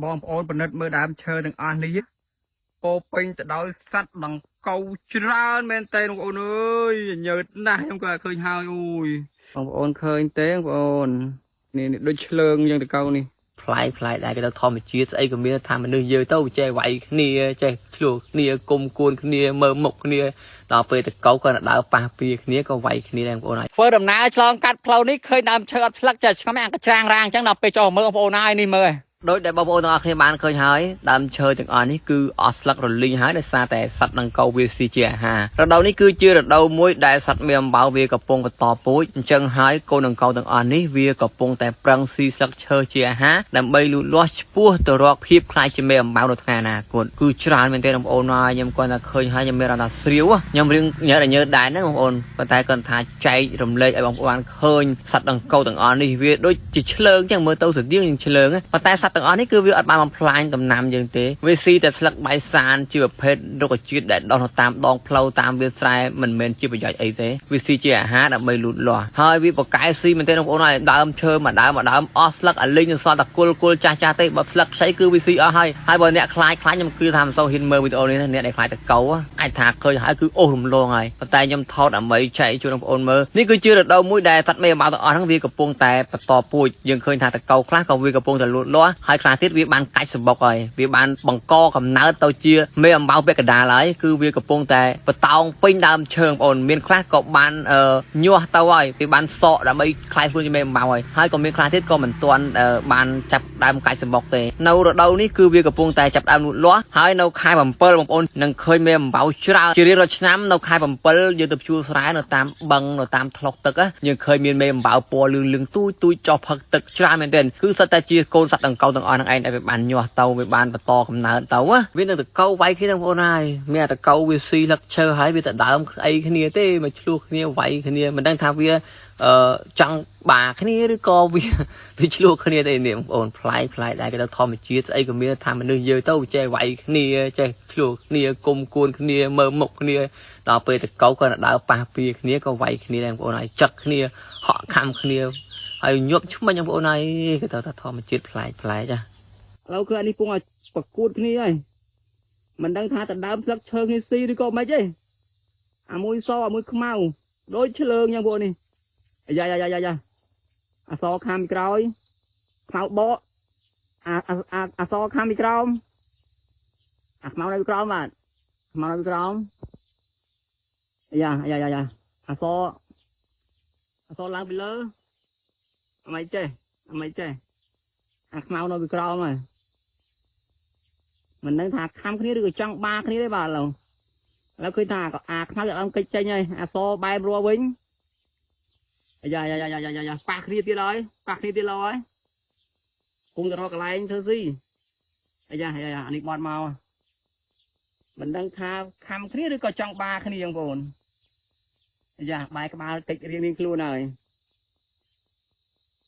បងប្អូនពិនិត្យមើលដើមឈើទាំងអស់នេះពោពេញទៅដោយសត្វដង្កូវច្រើនមែនតើបងប្អូនអើយញើតណាស់ខ្ញុំក៏ឃើញហើយអូយបងប្អូនឃើញទេបងប្អូននេះនេះដូចឆ្លើងយ៉ាងដង្កូវនេះ ប្លែកប្លែកដែរគេទៅធម្មជាតិស្អីក៏មានថាមនុស្សយើងទៅចេះវាយគ្នាចេះឆ្លោះគ្នាគុំគួនគ្នាមើលមុខគ្នាដល់ពេលតកៅក៏ដើរប៉ះពៀគ្នាក៏វាយគ្នាដែរបងប្អូនហើយ ធ្វើដំណើរឆ្លងកាត់ផ្លូវនេះឃើញដើមឈើអត់ស្លឹកចេះឆ្ងំអាកច្រាងរាងអញ្ចឹងដល់ពេលចុះមើលបងប្អូនហើយនេះមើល ដោយដែលបងប្អូនទាំងអស់គ្នាបានឃើញហើយដើមឈើទាំងអស់នេះគឺអស់ស្លឹករលីងហើយដោយសារតែសត្វដង្កូវវាស៊ីជាអាហាររដូវនេះគឺជារដូវមួយដែលសត្វមេអំបៅវាកំពុងបន្តពូជអញ្ចឹងហើយកូនដង្កូវទាំងអស់នេះវាកំពុងតែប្រឹងស៊ីស្លឹកឈើជាអាហារដើម្បីលូតលាស់ឆ្ពោះទៅរកភាពក្លាយជាមេអំបៅនៅថ្ងៃអនាគតគឺច្រើនមែនទែនបងប្អូនហើយខ្ញុំគាត់ថាឃើញហើយខ្ញុំមានអារម្មណ៍ថាស្រាវខ្ញុំរៀងញើតញើតដែរហ្នឹងបងប្អូនប៉ុន្តែគាត់ថាចែករំលែកឲ្យបងប្អូនបានឃើញសត្វដង្កូវទាំងអស់នេះវាដូចជាឆ្លើងចឹងមើលទៅស្រដៀងនឹងឆ្លើងប៉ុន្តែសត្វទាំងអស់នេះគឺវាអត់បានបំផ្លាញដំណាំយើងទេវាស៊ីតែស្លឹកបាយសានជាប្រភេទរុក្ខជាតិដែលដុះនៅតាមដងផ្លូវតាមវាលស្រែមិនមែនជាប្រយោជន៍អីទេវាស៊ីជាអាហារដើម្បីលូតលាស់ហើយវាប្រកែស៊ីមែនទេបងប្អូនហើយដើមឈើមួយដើមមួយដើមអស់ស្លឹកអាលីងនឹងសល់តែគុលគុលចាស់ចាស់ទេបើស្លឹកខ្ចីគឺវាស៊ីអស់ហើយហើយបើអ្នកខ្លាចខ្លាចខ្ញុំគឺថាមិនសូវហ៊ានមើលវីដេអូនេះទេអ្នកដែលខ្លាចតកៅអាចថាឃើញហើយគឺអូសរំលងហើយប៉ុន្តែខ្ញុំថតដើម្បីចែកជូនបងប្អូនមើលនេះគឺជារដូវមួយដែលសត្វមេអំបៅទាំងអស់ហ្នឹងវាកំពុងតែបន្តពូជយើងឃើញថាតកៅខ្លះក៏វាកំពុងតែលូតលាស់ហើយខ្លះទៀតវាបានកាច់សម្បុកហើយវាបានបង្កកំណើតទៅជាមេអំបៅពាក់កណ្ដាលហើយគឺវាកំពុងតែបតោងពេញដើមឈើបងប្អូនមានខ្លះក៏បានញាស់ទៅហើយវាបានសក់ដើម្បីក្លាយខ្លួនជាមេអំបៅហើយហើយក៏មានខ្លះទៀតក៏មិនទាន់បានចាប់ដើមកាច់សម្បុកទេនៅរដូវនេះគឺវាកំពុងតែចាប់ដើមលូតលាស់ហើយនៅខែ7បងប្អូននឹងឃើញមេអំបៅច្រើនជារៀងរាល់ឆ្នាំនៅខែ7យើងទៅភ្ជួរស្រែនៅតាមបឹងនៅតាមថ្លុកទឹកយើងឃើញមានមេអំបៅពណ៌លឿងលឿងទូចទូចចោះផឹកទឹកច្រើនមែនទែនគឺសុទ្ធតែជាកូនសត្វដង្កូវទាំងអស់ហ្នឹងឯងដែលវាបានញាស់ទៅវាបានបន្តកំណើតទៅវានឹងតកៅវាយគ្នាបងប្អូនហើយមានអាតកៅវាស៊ីលឹកឈើហើយវាទៅដើមស្អីគ្នាទេមកឆ្លោះគ្នាវាយគ្នាមិនដឹងថាវាអឺចង់បាគ្នាឬក៏វាវាឆ្លោះគ្នាទេនេះបងប្អូនប្លែកប្លែកដែរគេទៅធម្មជាតិស្អីក៏មានថាមនុស្សយើងទៅចេះវាយគ្នាចេះឆ្លោះគ្នាគុំគួនគ្នាមើលមុខគ្នាដល់ពេលតកៅក៏ដើរប៉ះពៀគ្នាក៏វាយគ្នាដែរបងប្អូនហើយចឹកគ្នាហក់ខំគ្នាហើយញាប់ឆ្មិញបងប្អូនហើយគេទៅថាធម្មជាតិប្លែកប្លែកចា ឥឡូវគឺអានេះពងឲ្យប្រកួតគ្នាហើយមិនដឹងថាតដើមស្លឹកឈើគ្នាស៊ីឬក៏មិនទេអាមួយសអាមួយខ្មៅដូចឆ្លើងយ៉ាងពួកនេះអាយ៉ាយ៉ាយ៉ាយ៉ាអាសខាំពីក្រោយខ្មៅបកអាអាអាសខាំពីក្រោមអាខ្មៅនៅពីក្រោមបាទខ្មៅនៅពីក្រោមអាយ៉ាអាយ៉ាយ៉ាយ៉ាអាសអាសឡើងពីលើអាមិនចេះអាមិនចេះអាខ្មៅនៅពីក្រោមហើយ មិនដឹងថាខំគ្នាឬក៏ចង់បាគ្នាទេបាទឥឡូវឥឡូវឃើញថាអាខ្មៅយកដើមកិច្ចចេញហើយអាសបែបរវិញអាយ៉ាយ៉ាយ៉ាយ៉ាយ៉ាយ៉ាប៉ះគ្នាទៀតហើយប៉ះគ្នាទៀតហើយគង់ទៅរកកន្លែងធ្វើស៊ីអាយ៉ាអាយ៉ាអានេះបត់មកមិនដឹងថាខំគ្នាឬក៏ចង់បាគ្នាបងប្អូនអាយ៉ាបែរក្បាលតិចរៀងរៀងខ្លួនហើយ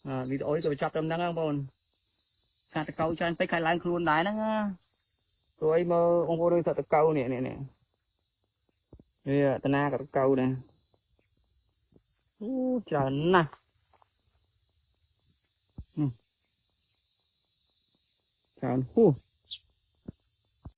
អវីដេអូនេះក៏បញ្ចប់ត្រឹមហ្នឹងបងប្អូនខាតកៅច្រើនពេកខែឡើងខ្លួនដែរហ្នឹងណា ព្រោះអីមើលបងប្អូនដូចសត្វតកៅនេះនេះនេះនេះតាណាក៏តកៅដែរអូច្រើនណាស់នេះច្រើនហួស។